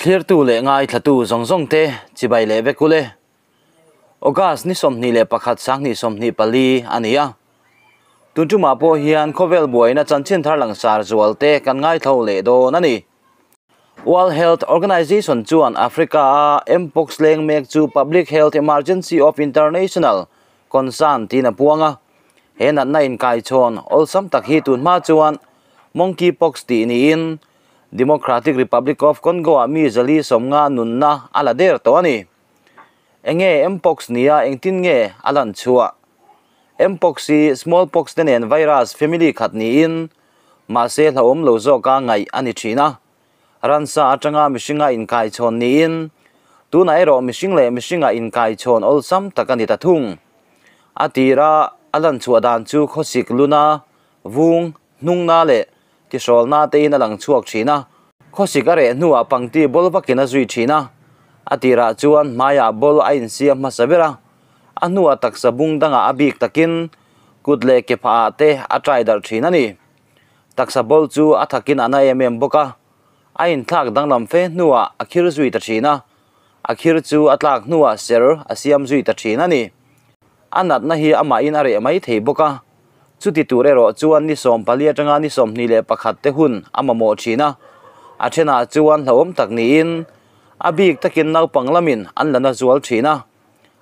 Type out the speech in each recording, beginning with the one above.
Thlirtu leh ngaithlatu zawng zawng te chibai leh vek ule. August ni 21 2024 a ni a. Tun tumah pawh hian khawvel buaina chanchin thar langsar zual te kan ngaithlo leh dawn a ni. World Health Organization chuan Africa a Mpox leng mek chu Public Health Emergency of International Concern tiin a puang a. He natna inkaichhawn awlsam tak hi tun hma chuan Monkeypox tih niin Democratic Republic of Congo ah mi 450 nunna a la der tawh a ni. Enge Mpox nia engtin nge a lan chhuah? Mpox hi smallpox te nen virus family khat niin mahse hlauhawm lo zawka ngaih a ni thin a. Ransa atanga mihringa inkaichhawn niin tunah erawh mihring leh mihringa inkaichhawn awlsam tak a ni ta thung. A tira a lan chhuah dan chu khawsik luna, vung, hnungna leh tihrawlna tein a lang chhuak thin a. Khawsik a reh hnuah pangti bawlh vakin a zui thin a. A tirah chuan hmaiah bawlh a insiam hmasa ber a. A hnuah taksa bung dangah a bik takin kut leh ke phahah te a trai darh thin a ni. Taksa bawlh chu a thakin a na em em bawk a. A inthlak danglam fe hnuah a khir zui ta thin a. A khir chu a tlak hnuah ser a siam zui ta thin a ni. A natna hi amahin a reh mai thei bawk a. Chuti tur erawh chuan ni 14 atanga ni 21 te hun a mamawh thin a. A thenah chuan hlauhawm tak niin a bik takin naupang lamin an la na zual thin a.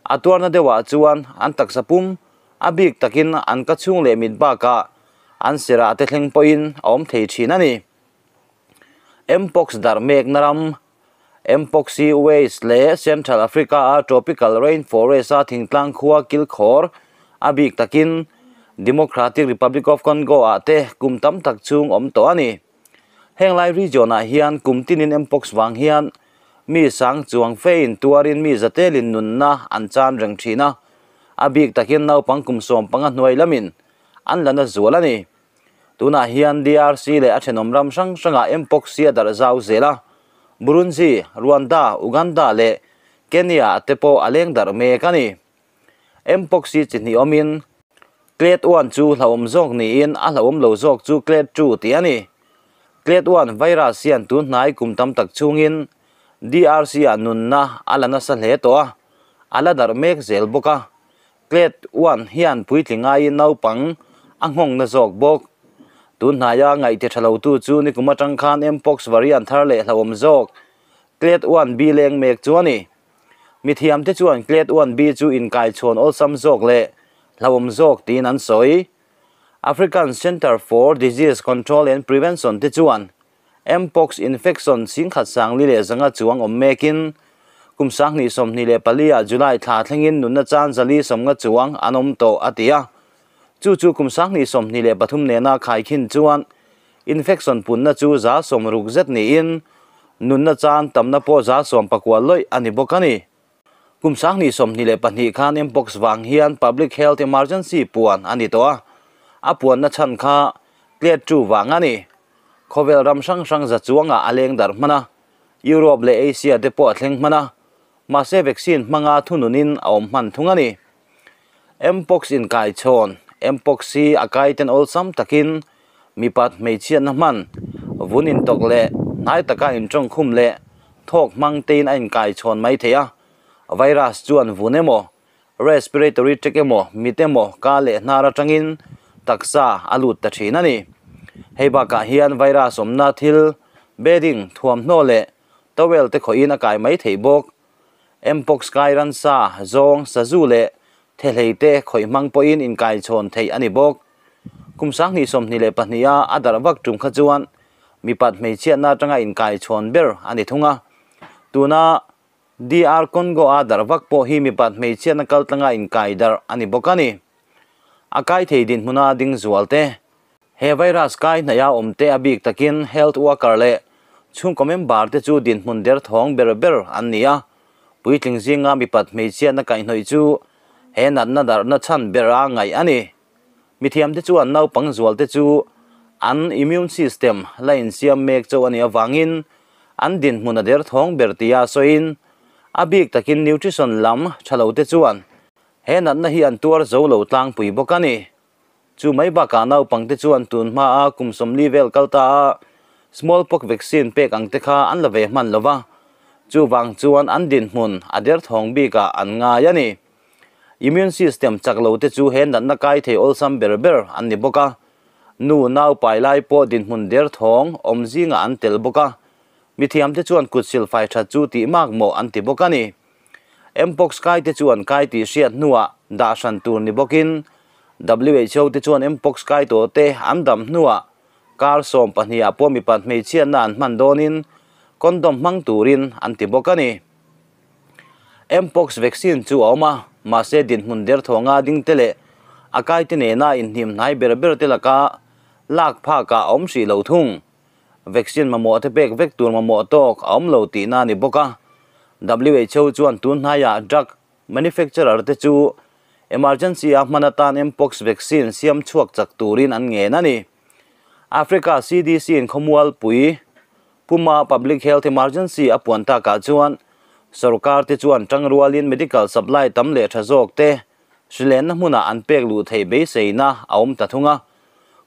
A tuarna deuhah chuan an taksa pum a bik takin an ka chhung leh mit bakah an serah te thleng pawhin a awm thei thin a ni. Mpox darh mekna ram Mpox hi West leh Central Africa a tropical rainforest a thingtlang khua kilkhawr a bik takin Democratic Republic of Congo ah te kum tam tak chhung awm tawh a ni. Heng lai region ah hian kum tinin Mpox vang hian mi sang chuang fein tuarin mi zatelin nunna an chan reng thin a. A bik takin naupang kum 15 hnuai lamin an la na zual a ni. Tunah hian DRC leh a thenawm ram hrang hrangah Mpox hi a darh zau zel a. Burundi, Rwanda, Uganda leh Kenya te pawh a leng darh mek a ni. Mpox hi chi hnih awmin Clade 1 chu hlauhawm zawk niin a hlauhawm lo zawk chu Clade 2 tih a ni. Clade 1 virus hian tun hnai kum tam tak chhungin DRC ah nunna a la nasa hle tawh a, a la darh mek zel bawk a. Clade 1 hian puitling aiin naupang a nghawngna zawk bawk. Tun hnaia ngaihti tha lo tu chu ni kum atang khan Mpox variant thar leh hlauhawm zawk Clade 1B leng mek chu a ni. Mi thiam te chuan Clade 1B chu inkaichhawn awlsam zawk leh hlauhawm zawk tiin an sawi. African Centre for Disease Control and Prevention te chuan Mpox infection 10,400 chuang awm mekin kum 2024 ah July thla thlengin nunna chan 450 chuang an awm tawh a ti a. Chu chu kum 2023 nena khaikhin chuan infection punna chu 60 zet niin nunna chan tamna pawh 94 lawih a ni bawk a ni. Kum 2022 khan Mpox vang hian Public Health Emergency puan a ni tawh a. A puanna chhan kha Clade 2 vang a ni. Khawvel ram hrang hrang za chuangah a leng darh hman a. Europe leh Asia te pawh a thleng hman a. Mahse vaccine hmanga thununin a awm hman thung a ni. Mpox inkaichhawn Mpox hi a kaiten awlsam takin mipat hmeichhiatna hman vun intok leh hnai taka intawng khum leh thawk hmang tein a inkaichhawn mai thei a. Virus chuan vun emaw, respiratory tract emaw, mit emaw ka leh hnar atangin taksa a lut ta thin a ni. Hei bakah hian virus awmna thil bedding thuamhnaw leh towel te khawhin a kai mai thei bawk. Mpox kai ransa, zawng, sazu leh thehlei te khawih hmang pawhin inkaichhawn theih a ni bawk. Kum 2022 a a darh vak tum kha chuan mipat hmeichhiatna atanga inkaichhawn ber a ni thung a. Tuna DR Congo a darh vak pawh hi mipat hmeichhiatna kaltlanga inkai darh a ni bawk a ni. A kai thei dinhmuna ding zual te. He virus kai hnaia awm te a bik takin health worker leh chhungkaw member te chu dinhmun der thawng ber ber an ni a. Puitling zinga mipat hmeichhiatna kaihhnawih chu he natna darhna chhan ber a ngaih a ni. Mi thiam te chuan naupang zual te chu an immune system la insiam mek chauh a ni awangin an dinhmun a der thawng ber tia sawiin a bik takin nutrition lam tha lo te chuan he natna hi an tuar zo lo tlangpui bawk a ni. Chu mai bakah naupang te chuan tun hma a kum 40 vel kalta a smallpox vaccine pek ang te kha an la ve hman lova. Chuvang chuan an dinhmun a derthawng bikah an ngai a ni. Immune system chak lo te chu he natna kai thei awlsam ber ber an ni bawk a. Nu nau pai lai pawh dinhmun derthawng awm zingah an tel bawk a. Mithiamte chuan kut silfai that chu tih mak mawh an ti bawk a ni. Mpox kai te chuan kai tih hriat hnuah dah hran tur ni bawkin WHO te chuan Mpox kai tawh te an dam hnuah kar 12 ah pawh mipat hmeichhiatna an hman dawnin condom hmang turin an ti bawk a ni. Mpox vaccine chu a awm a, mahse dinhmun derthawnga ding te leh a kai te nena inhnim hnai ber ber te laka lak phakah a awm hrih lo thung. Vaccine mamawh te pek vek tur mamawh tawk a awm lo tihna a ni bawk a. WHO chuan tun hnaiah drug manufacturer te chu emergency a hman atan Mpox vaccine siam chhuak chak turin an ngen a ni. Africa CDC in khawmualpui puma public health emergency a puan takah chuan sorkar te chuan tangrualin medical supply tam leh tha zawk te hrilenna hmunah an pek luh theih beiseina a awm ta thung a.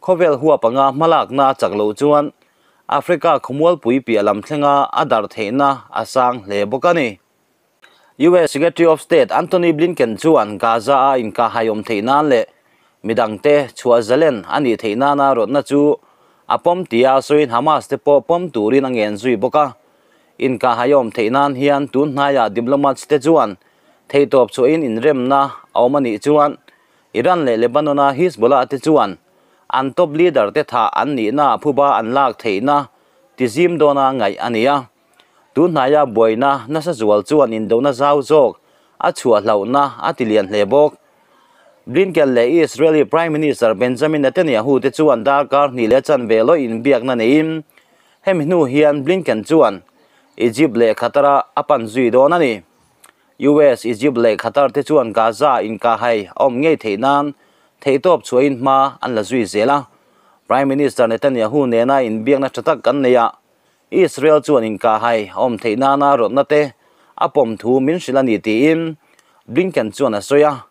Khawvel huap anga hmalakna a chak loh chuan Africa khawmualpui piah lam thlenga a darh theihna a sang hle bawk a ni. US Secretary of State Antony Blinken chuan Gaza a inkahhai awm theih nan leh midangte chhuah zalen a nih theih nana rawtna chu a pawm tia sawiin Hamas te pawh pawm turin a ngen zui bawk a. Inkahhai awm theih nan hian tun hnaiah diplomats te chuan theihtawp chhuahin inremna a awm a nih chuan Iran leh Lebanon-a Hezbollah te chuan an top leader te thah an nihna phuba an lak theihna tizim dawna ngaih a ni a. Tun hnaia buaina nasa zual chuan indona zau zawk a chhuah hlauhna a ti lian hle bawk. Blinken leh Israeli Prime Minister Benjamin Netanyahu te chuan darkar hnih leh chanve lawih inbiakna neiin hemi hnu hian Blinken chuan Egypt leh Qatar-a a pan zui dawn a ni. US, Egypt leh Qatar te chuan Gaza inkahhai a awm ngei theih nan theihtawp chhuahin hma an la zui zel a. Prime Minister Netanyahu nena inbiakna tha tak kan nei a, Israel chuan inkahhai a awm theih nana rawtna te a pawm thu min hrilh a ni tiin Blinken chuan a sawi a.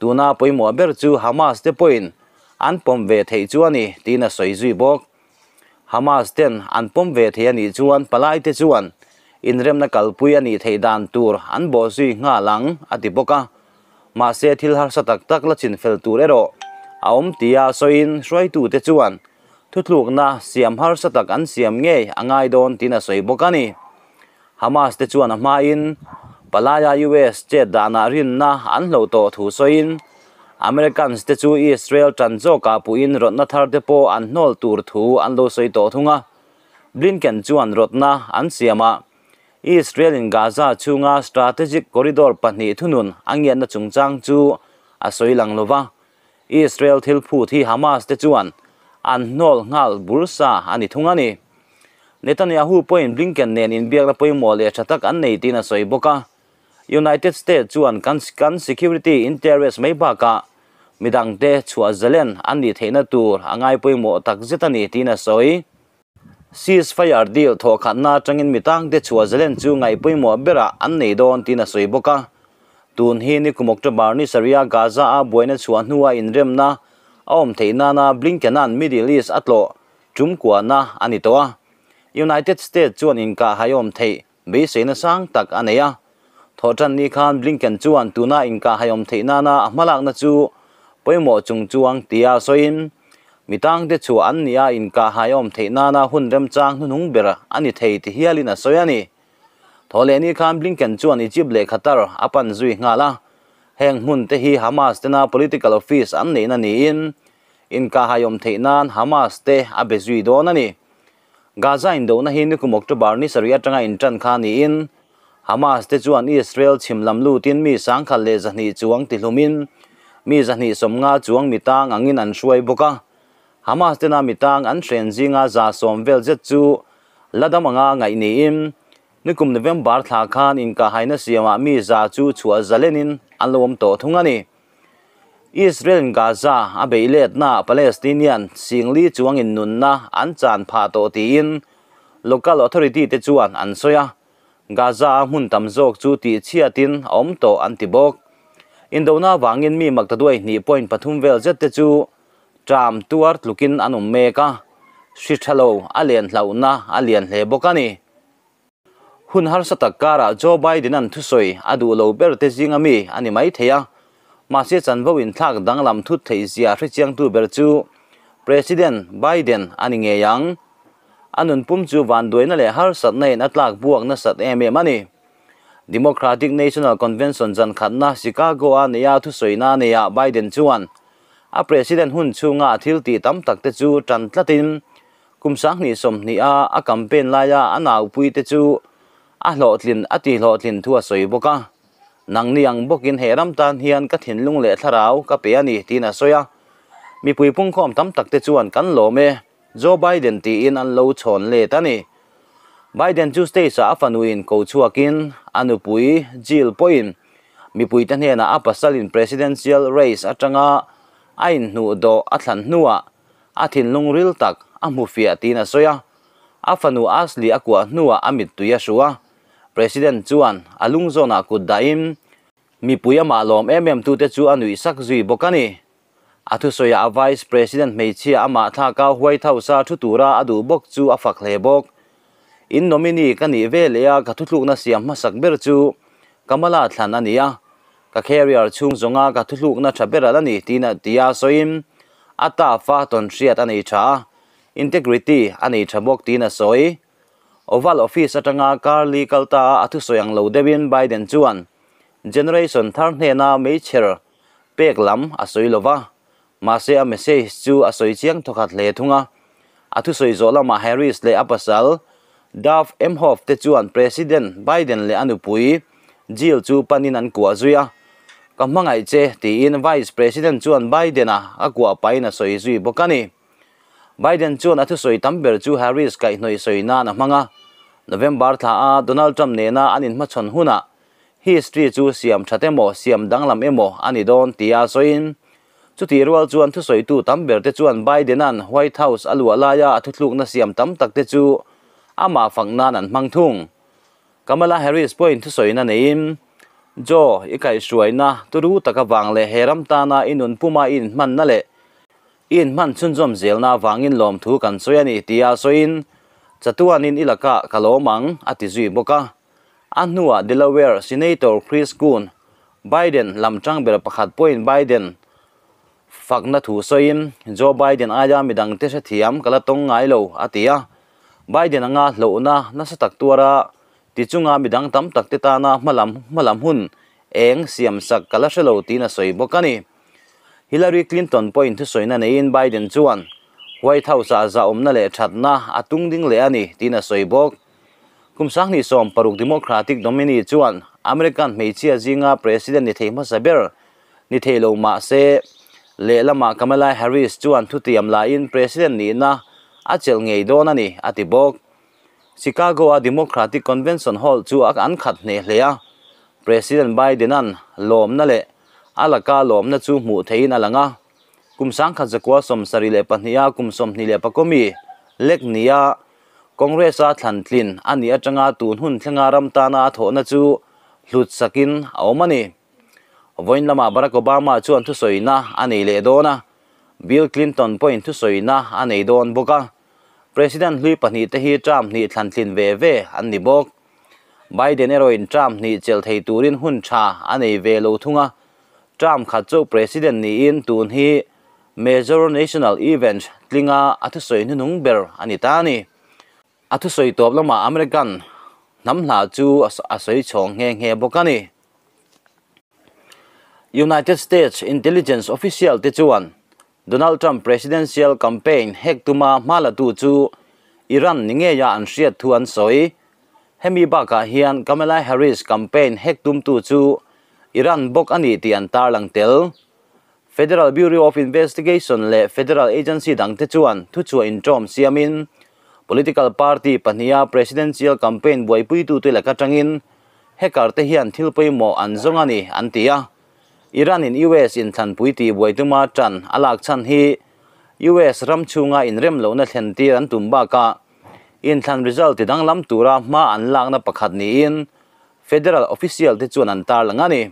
Tuna pawimawh ber chu Hamas te pawhin an pawm ve theih chu a ni tiin a sawi zui bawk. Hamas ten an pawm ve thei a nih chuan palai te chuan inremna kalpui a nih theih dan tur an bawh zui nghal ang a ti bawk a. Mahse thil harsa tak tak la chinfel tur erawh a awm tia sawiin hruaitute chuan thutlukna siam harsa tak an siam ngei a ngai dawn tiin a sawi bawk a ni. Hamas te chuan a hmain palaia US chet danah rinna an hloh tawh thu sawiin Americans te chu Israel tan zawkah puhin rawtna thar te pawh an hnawl tur thu an lo sawi tawh thung a. Blinken chuan rawtna an siam a, Israel in Gaza chhunga strategic corridor pahnih thunun a ngiatna chungchang chu a sawi lang lova. Israel thil phut hi Hamas te chuan an hnawl nghal bur sa a ni thung a ni. Netanyahu pawhin Blinken nen inbiakna pawimawh leh tha tak an nei tiin a sawi bawk a. United States chuan kan kan security interest mai bakah midangte chhuah zalen an nih theihna tur a ngai pawimawh tak zet a ni tiin a sawi. Ceasefire deal thawhkhatna atangin mitangte chhuah zalen chu ngaih pawimawh berah an nei dawn tiin a sawi bawk a. Tun hi nikum October ni sarih a Gaza a buaina chhuah hnua inremna a awm theih nana Blinken-a'n Middle East a tlawh tum kuahna a ni tawh a. United States chuan inkahhai awm theih beiseina sang tak a nei a. Thawhtan ni khan Blinken chuan tuna inkahhai awm theih nana a hmalakna chu pawimawh chung chuang tia sawiin mitangte chhuah an ni a inkahhai awm theih nana hun remchang hnuhnung ber a ni thei ti hialin a sawi a ni. Thawhleh ni khan Blinken chuan Egypt leh Qatar a pan zui nghal a. Heng hmun te hi Hamas tena political office an neihna niin inkahhai awm theih nan Hamas te a be zui dawn a ni. Gaza indona hi nikum October ni sarih atanga intan kha niin Hamas te chuan Israel chhim lam lutin mi 1,200 chuang tihlumin mi 250 chuang mitang angin an hruai bawk a. Hamas tena mitang an hren zinga za sawm vel zet chu ladam anga ngaih niin nikum November thla khan inkahhaina siamah mi za chu chhuah zalenin an lo awm tawh thung a ni. Israel in Gaza a bei letna Palestinian singli chuang in nunna an chan pha tawh tiin local authority te chuan an sawi a. Gaza a hmun tam zawk chu ti chhiatin a awm tawh an ti bawk. Indona wangin mi maktaduai hnih point pathum vel zet te chu tram tuar tlukin an awm mek a. Hri thalo a len hlauhna a lian hle bawk a ni. Hun harsa tak karah Joe Biden-a'n thusawi a duh lo ber te zinga mi a ni mai thei a, mahse chanvo inthlak danglam thut theih zia hrechiangtu ber chu President Biden a ni ngei ang. A nunpum chu vanduaina leh harsatna in a tlak buak nasat em em a ni. Democratic National Convention zan khatna Chicago-a neia thusawina neiah Biden chuan a president hun chhunga a thil tih tam tak te chu tan tlatin kum 2020 a a campaign laia a naupui te chu a hlawhtlin a ti hlawhtlin thu a sawi bawk a. Nang ni ang bawkin he ram tan hian ka thinlung leh thlarau ka pe a ni tiin a sawi a. Mipui pungkhawm tam tak te chuan kan lawm e, Joe Biden tiin an lo chhawn let a ni. Biden chu stage ah a fanuin ko chhuakin a nupui Jill pawhin mipui te hnenah a pasalin presidential race atanga a inhnuh dawh a thlan hnuah a thinlung ril tak a hmu fiah tiin a sawi a. A fanu Ashley a kuah hnuah a mittui a hru a. President chuan a lung zawnah kut dahin mipui amah lawm em em tute chu a nuih sak zui bawk a ni. A thusawiah a vice president hmeichhia amah thlaka White House a thu tura a duh bawk chu a fak hle bawk. In nominee ka nih ve leh a ka thuthlukna siam hmasak ber chu Kamala thlan a ni a, ka career chhung zawnga ka thuthlukna tha ber ala ni tiin a ti a sawiin a tafa tawn hriat a nei tha a, integrity a nei tha bawk tiin a sawi. Oval Office atanga Carly kalta a a thusawi ang lo deuhin Biden chuan generation thar hnena meichher pek lam a sawi lova, mahse a message chu a sawi chiang thawkhat hle thung a. A thusawi zawh lamah Harris leh a pasal Doug Emhoff te chuan President Biden leh a nupui Jill chu panin an kuah zui a. Ka hmangaih che tiin Vice President chuan Biden-a a kuah pahin a sawi zui bawk a ni. Biden chuan a thusawi tam ber chu Harris kaihhnawih sawi nan a hmang a. November thla a Donald Trump nena an inhmachhawn hunah history chu siam that emaw siam danglam emaw a ni dawn tia sawiin chutih rual chuan thusawitu tam ber te chuan Biden-a'n White House a luah laia a thuthlukna siam tam tak te chu amah fak nan an hmang thung. Kamala Harris pawhin thusawina neiin Joe i kaihhruaina turu taka vang leh he ram tana i nunpuma i inhmanna leh i inhman chhunzawm zelna vangin lawm thu kan sawi a ni tia sawiin chatuanin i laka ka lawm ang a ti zui bawk a. A hnuah Delaware Senator Chris Coons Biden lam tang ber pakhat pawhin Biden fakna thu sawiin Joe Biden aia midang te hrethiam ka la tawng ngai lo a ti a. Biden anga hlauhna nasa tak tuara tichunga midang tam tak te tana hmalam hmalam hun eng siam sak ka la hrelo tiin a sawi bawk a ni. Hillary Clinton pawhin thusawina neiin Biden chuan White House ah zahawmna leh thatna a tung ding leh a ni tiin a sawi bawk. Kum 2016 Democratic nominee chuan American hmeichhia zinga president ni thei hmasa ber ni thei lo mahse lehlamah Kamala Harris chuan thutiam lain president nihna a chelh ngei dawn a ni a ti bawk. Chicago a Democratic Convention Hall chu a an khat hne hle a. President Biden-a'n lawmna leh a laka lawmna chu hmuh theiin a lang a. Kum 1972 a kum 24 mi lek nia Congress a thlan tlin a ni atanga tun hun thlenga ram tana a thawhna chu hlut sakin a awm a ni. Vawiin lamah Barack Obama chuan thusawina a nei leh dawn a, Bill Clinton pawhin thusawina a nei dawn bawk a. President hlui pahnih te hi term hnih thlan tlin ve ve an ni bawk. Biden erawhin term hnih chelh thei turin hun tha a nei ve lo thung a. Term khat chu president niin tun hi major national event tlinga a thusawi hnuhnung ber a ni ta a ni. A thusawi tawp lamah American hnam hla chu a sawi chhawng nghe nghe bawk a ni. United States intelligence official te chuan Donald Trump presidential campaign hack tuma hmalatu chu Iran ni ngeia an hriat thu an sawi. Hemi bakah hian Kamala Harris campaign hack tumtu chu Iran bawk a ni tih an tarlang tel. Federal Bureau of Investigation leh Federal Agency dang te chuan thuchhuah intawm siamin political party pahniha presidential campaign buaipuitu te laka tangin hacker te hian thil pawimawh an zawng a ni an ti a. Iran in US in thlanpui ti buaituma tan a lak chhan hi US ram chhunga inrem lohna thlen tir an tum bakah inthlan result ti danglam tura hma an lakna pakhat niin federal official te chuan an tarlang a ni.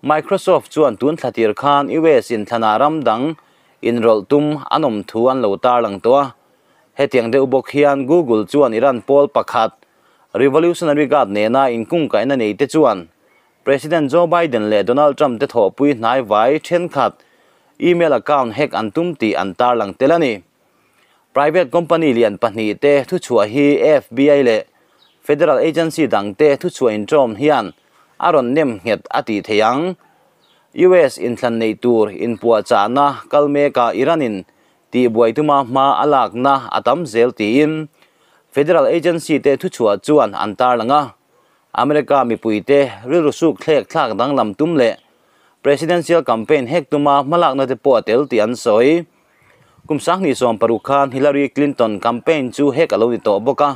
Microsoft chuan tun thlatir khan US in thlana ram dang inrawlh tum an awm thu an lo tarlang tawh a. Hetiang deuh bawk hian Google chuan Iran pawl pakhat Revolutionary Guard nena inkungkaihna nei te chuan President Joe Biden leh Donald Trump te thawhpui hnaivai thenkhat email account hack an tum tih an tarlang tel a ni. Private company lian pahnihte thuchhuah hi FBI leh federal agency dangte thuchhuah inṭawm hian a rawn nem nghet a tih theih ang. US inthlan nei tur inpuahchahna kal mekah Iran-in tihbuai tuma hma a lakna a tam zel tiin federal agency te thuchhuah chuan an tarlang a. America mipuite rilru suk thlek thlak danglam tum leh presidential campaign hack tuma hmalakna te pawh a tel tih an sawi. Kum 2016 khan Hillary Clinton campaign chu hack a lo ni tawh bawk a.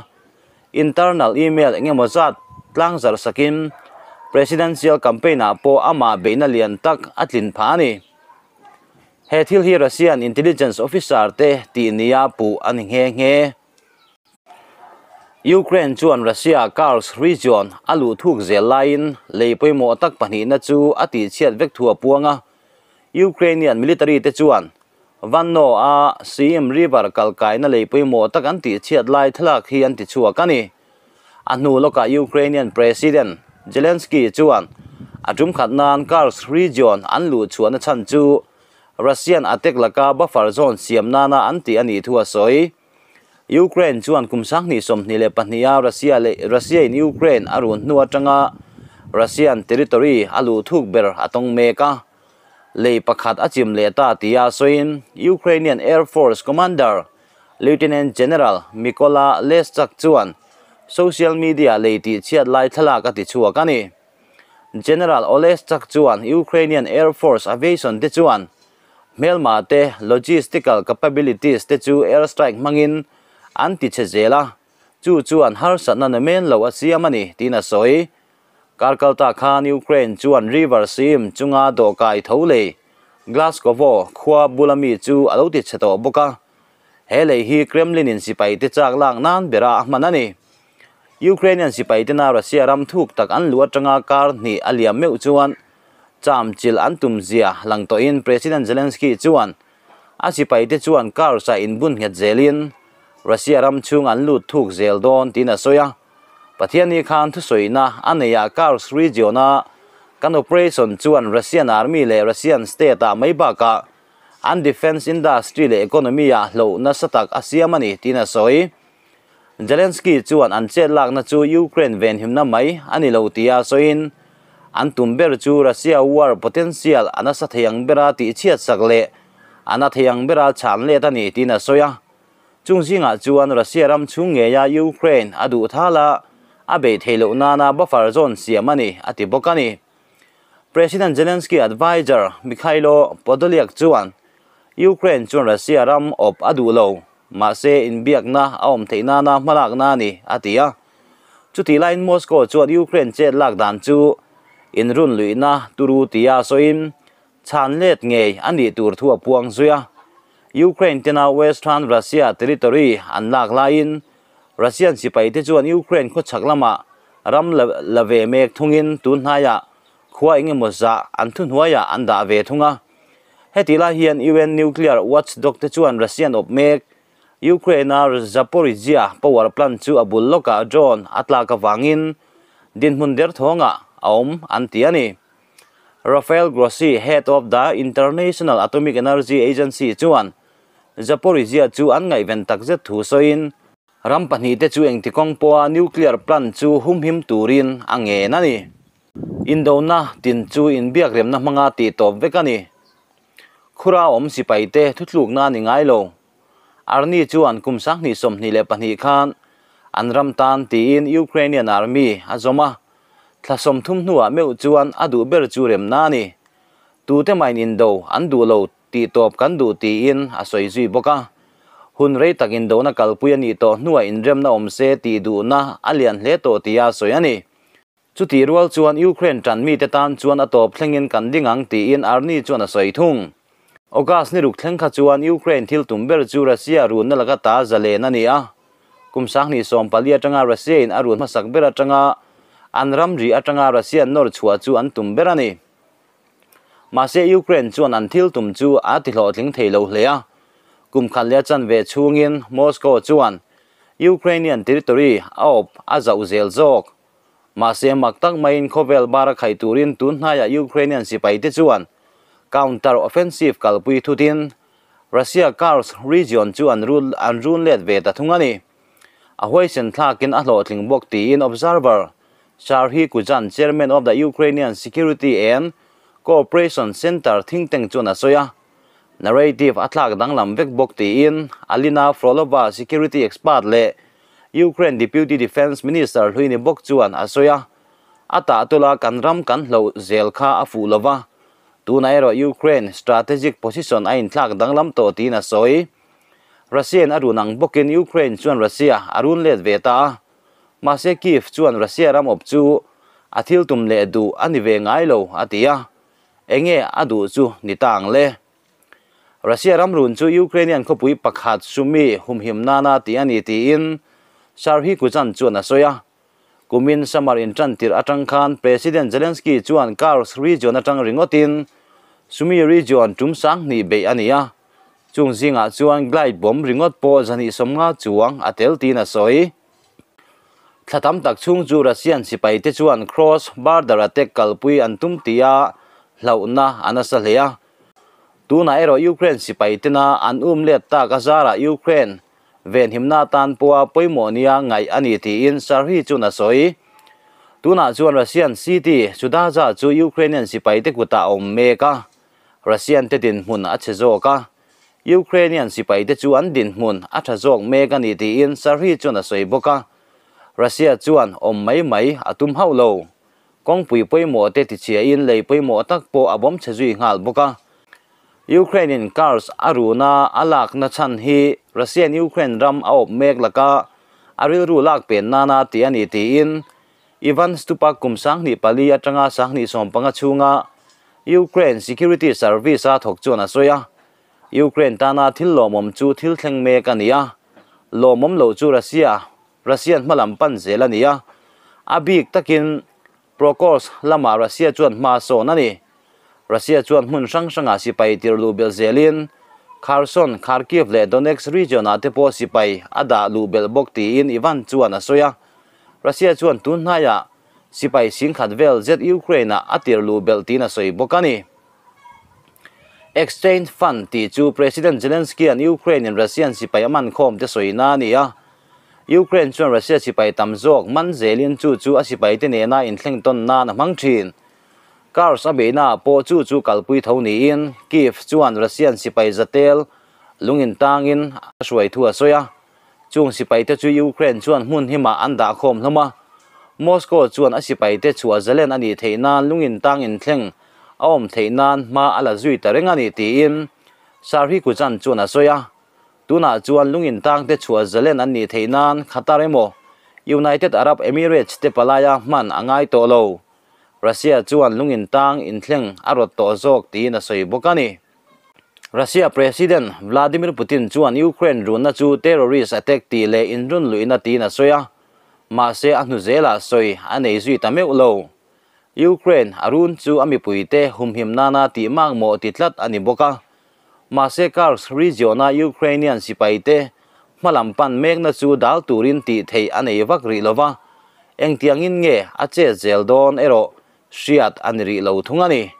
Internal email eng emaw zat tlang zarh sakin presidential campaign ah pawh amah beihna lian tak a tlin phah a ni. He thil hi Russian intelligence officer te tih nia puh a ni nghe nghe. Ukraine chuan Russia Kursk region a luh thuk zel laiin lei pawimawh tak pahnihna chu a tihchhiat vek thu a puang a. Ukrainian military te chuan Vanno a Seym River kalkaina lei pawimawh tak an tihchhiat lai thlalak hi an tichhuak a ni. A hnu lawkah Ukrainian President Zelensky chuan a tum khat nan Kursk region an luh chhuahna chhan chu Russian attack laka buffer zone siam nana an tih a nih thu a sawi. Ukraine chuan kum 2022 a Russia leh Russia in Ukraine a run hnu atanga Russian territory a luh thuk ber a tawng mek a. Lei pakhat a chim leh ta tia sawiin Ukrainian Air Force Commander Lieutenant General Mykola Leschak chuan social media lei tihchhiat lai thlalak a tichhuak a ni. General Oleschak chuan Ukrainian Air Force aviation te chuan hmelma te logistical capabilities te chu airstrike hmangin an tichhe zel a, chu chuan harsatna namen lo a siam a ni tiin a sawi. Karkalta khan Ukraine chuan River Seym chunga dawhkai tho lei Glasgow khua bulami chu a lo tichhe tawh bawk a. He lei hi Kremlin in sipai te chak lak nan bera a hman a ni. Ukrainian sipai tena Russia ram thuk tak an lu atanga kar hnih a liam meuh chuan cham chil an tum zia lang tawhin President Zelensky chuan a sipai te chuan kar sa in bun nghet zelin Russia ram chung an lut thuk zel dawn tiin a sawi a. Pathian khan thusawiina a neia Kursk region a kan operation chuan Russian army leh Russian state a mai bakah an defense industry leh economy a hlo nasa tak a siam a ni tiin a sawi. Zelensky chuan an chet lakna chu Ukraine ven himna mai ani lo tia sawiin an tum ber chu Russia war potential anasa theiang bera tih chhiat sak leh ana theiang bera chhan let ani tiin a sawi a. Chung zinga chuan Russia ram chung ngeia Ukraine a duh thala a bei theilo nana buffer zone siam ani ati bawk a ni. President Zelensky advisor Mikhailo Podolyak chuan Ukraine chuan Russia ram op a duh lo mahse inbiakna a awm theih nana hmalak na ni a ti a. Chuti laiin Moscow chuan Ukraine chet lak dan chu inrun luihna turu tia sawiin chhan let ngei ani tur thu a puang zuia. Ukraine tena Western Russia territory an lak laiin Russian sipai te chuan Ukraine khaw chhak lama ram lave mek thungin tun hnaiah khua engemaw za an thu hnuaiah an dah ve thunga. Heti lai hian UN nuclear watchdog te chuan Russian op mek Ukraine a Zaporizhia power plant chu a bul lawkah drone a tlak awangin dinhmun der thawngah a awm an ti a ni. Rafael Grossi, head of the International Atomic Energy Agency chuan Zaporizhia chu an ngaihven takzet thu sawiin ram pahnih te chu engti kawng pawha nuclear plant chu humhim turin a ngen a ni. Indona tin chu inbiak remna hmanga tih tawp vek a ni. Khura awm sipai te thutlukna ni ngai lo. Arni chuan kum 2022 khan an ram tan tiin Ukrainian army a zawm a. Thla 30 hnuah meuh chuan a duh ber chu remna a ni. Tute main indo an duh lo tih tawp kan duh tiin a sawi zui bawk a. Hun rei tak indona kalpui a nih tawh hnuah inremna awm se tih duhna a lian hle tawh tia sawi a ni. Chuti rual chuan Ukraine tan mi te tan chuan a tawp thlengin kan ding ang tiin Arni chuan a sawi thung. August ni ruk thleng kha chuan Ukraine thil tum ber chu Russia run na laka ta zalen a ni a. Kum 2014 atanga Russia in a run hmasak ber atanga an ramri atanga Russia nawr chhuah chu an tum ber a ni. Mahse Ukraine chuan an thil tum chu a ti hlawhtling thei lo hle a. Kum khat leh chan ve chhungin Moscow chuan Ukrainian territory a awp a zauh zel zawk. Mahse mak tak maiin khawvel bara khai turin tun hnaiah Ukrainian sipaite chuan counter offensive kalpui thutin Russia Kursk region chu an rul an run let ve ta thung a ni. A huaisen thlakin a hlawhtling bawk tiin Observer Serhiy Kuzan, chairman of the Ukrainian Security and Cooperation Center think tank chuan a sawi a. Narrative a thlak danglam vek bawk tiin Alina Frolova, security expert leh Ukraine Deputy Defence Minister Hluini bawk chuan a sawi a. A tah tula kan ram kan hloh zel kha a fuh lova, tunah erawh Ukraine strategic position a inthlak danglam tawh tiin a sawi. Russian a run ang bawkin Ukraine chuan Russia a run let ve ta a. Mahse Kyiv chuan Russia ram awp chu a thil tum leh duh a ni ve ngai lo a ti a, enge a duh chu ni ta ang le? Russia ram run chu Ukrainian khawpui pakhat Sumy humhim nana tih a ni tiin Serhiy Kuzan chuan a sawi a. Kumin summer intan tirh atang khan President Zelensky chuan Kursk region atang ringawtin Sumy region tum 2000 beih a ni a. Chung zingah chuan glide bomb ringawt pawh 250 chuang a tel tiin a sawi. Thla tam tak chhung chu Russian sipaite chuan cross border attack kalpui an tum tia hlauhna a nasa hle a. Tunah erawh Ukraine sipaitena an um let tak a zarah Ukraine venhimna tan pawha pawimawh nia ngaih a ni tiin Serhiy chuan a sawi. Tunah chuan Russian city Sudaja chu Ukrainian sipaite kutah a awm mek a. Russian te dinhmun a chhe zawk a. Ukrainian sipaite chu an dinhmun a tha zawk mek a ni tiin Serhiy chuan a sawi bawk a. Russia chuan awm mai mai a tum hauh lo. Kawngpui pawimawh te tichhiain lei pawimawh tak pawh a bawm chhe zui nghal bawk a. Ukraine in Kursk a runa a lakna chhan hi Russian Ukraine ram a awp mek laka a rilru lak pen nana tih a ni tiin Ivan Stupak kum 2004 atanga 2015 chhunga Ukraine Security Service a thawk chuan a sawi a. Ukraine tana thil lawmawm chu thil thleng mek a ni a. Lawmawm lo chu Russia Russian hmalam pan zel a ni a. A bik takin Prokors lama Russia chuan hma sawn a ni. Russia chuan hmun hrang hranga sipai tir lu bel zelin Kherson, Kharkiv leh Donetsk region ah te pawh sipai a dah lu bel bawk tiin Ivan chuan a sawi a. Russia chuan tun hnaiah sipai 10,000 vel zet Ukraine ah a tir lu bel tiin a sawi bawk a ni. Exchange Fund tih chu President Zelensky an Ukraine in Russian sipai a man khawm te sawi na a ni a. Ukraine chuan Russia sipai tam zawk man zelin chu chu a sipai te nena inthleng tawn nan a hmang thin. Kursk a beihna ah pawh chu chu kalpui tho niin Kyiv chuan Russian sipai zatel lungin tangin a hruai thu a sawi a. Chung sipai te chu Ukraine chuan hmun himah an dah khawm hlawm a. Moscow chuan a sipai te chhuah zalen a nih theih nan lungin tang inthleng a awm theih nan hma a la zui ta reng a ni tiin Serhiy Kuzan chuan a sawi a. Tunah chuan lungin tang te chhuah zalen an nih theih nan Qatar emaw United Arab Emirates te palaia hman a ngai tawh lo. Russia chuan lungin tang inthleng a rawt tawh zawk tiin a sawi bawk a ni. Russia President Vladimir Putin chuan Ukraine runna chu terrorist attack tih leh inrun luihna tiin a sawi a. Mahse a hnu zelah sawi a nei zui ta meuh lo. Ukraine a run chu a mipuite humhim nana tih mak mawh ti tlat a ni bawk a. Mahse Kursk region a Ukrainian sipaite hmalam pan mekna chu dal turin tih theih a nei vak rih lova. Engtiangin nge a che zel dawn erawh hriat a ni rih lo thung a ni.